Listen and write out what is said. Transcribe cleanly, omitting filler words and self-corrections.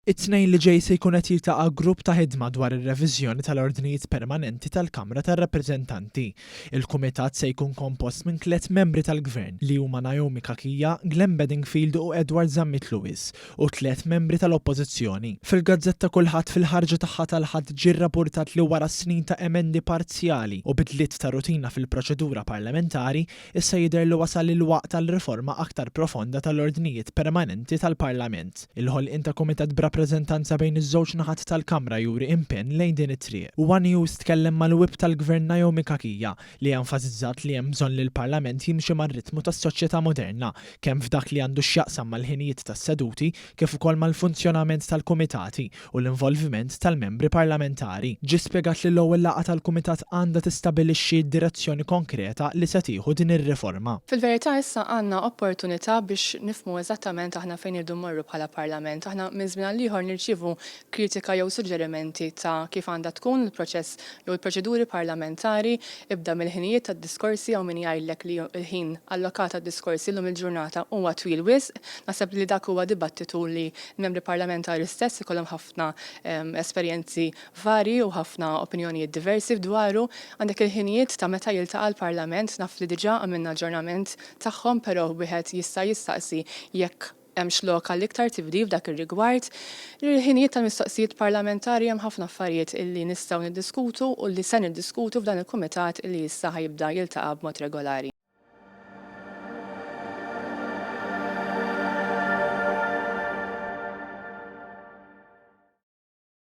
It-Tnejn li ġej se jkun qed jiltaqa' grupp ta' ħidma dwar ir-reviżjoni tal-ordnijiet permanenti tal-Kamra tar-Rappreżentanti. Il-kumitat se jkun kompost minn tliet membri tal-Gvern li huma Naomi Cachia, Glenn Bedingfield u Edward Zammit Lewis u tliet membri tal-Oppożizzjoni. Fil-gazzetta Kullħadd fil-ħarġa tagħha tal-Ħadd ġie rrapurtat li wara snin ta' emendi parzjali u bidliet ta' rutina fil-proċedura parlamentari, Issa jidher li wasal il-waqt għal riforma aktar profonda tal-ordnijiet permanenti tal-Parlament. Il-ħolqien ta' kumitat b'rappreżentanza bejn iż-żewġ naħat tal-Kamra juri impenn lejn din it-triq. One News tkellem mal-Whip tal-Gvern Naomi Cachia li enfasizzat li hemm bżonn li l-Parlament jimxi mar-ritmu tas-soċjetà moderna kemm f'dak li għandu x'jaqsam mal-ħinijiet tas-seduti kif ukoll mal-funzjonament tal-kumitati u l-involviment tal-membri parlamentari. Ġie spjegat li l-ewwel laqgħa tal-kumitat għandha tistabilixxi d-direzzjoni konkreta li se tieħu din ir-riforma. Fil-verità issa għandna opportunità biex nifhmu eżattament aħna fejn irridu mmorru bħala Parlament. Aħna minn żmien għal ieħor nirċievu kritika jew suġġerimenti ta' kif għandha tkun il-proċess jew il-proċeduri parlamentari, ibda mill-ħinijiet tad-diskorsi hawn min jgħidlek li l-ħin allokat għad-diskorsi llum il-ġurnata huwa twil wisq. Naħseb li dak huwa dibattitu li l-membri parlamentari stess ikollhom ħafna esperjenzi varji u ħafna opinjonijiet diversi dwaru. Għandek il-ħinijiet ta' meta jiltaqa' l-Parlament, naf li diġà għamilna aġġornament tagħhom però wieħed jista' jistaqsi jekk hemmx lok għal iktar tibdil f'dak ir-rigward. Il-ħinijiet tal-mistoqsijiet parlamentari hemm ħafna affarijiet illi nistgħu niddiskutu u li se niddiskutu f'dan il-kumitat illi issa ħa jibda jiltaqa' b'mod regolari.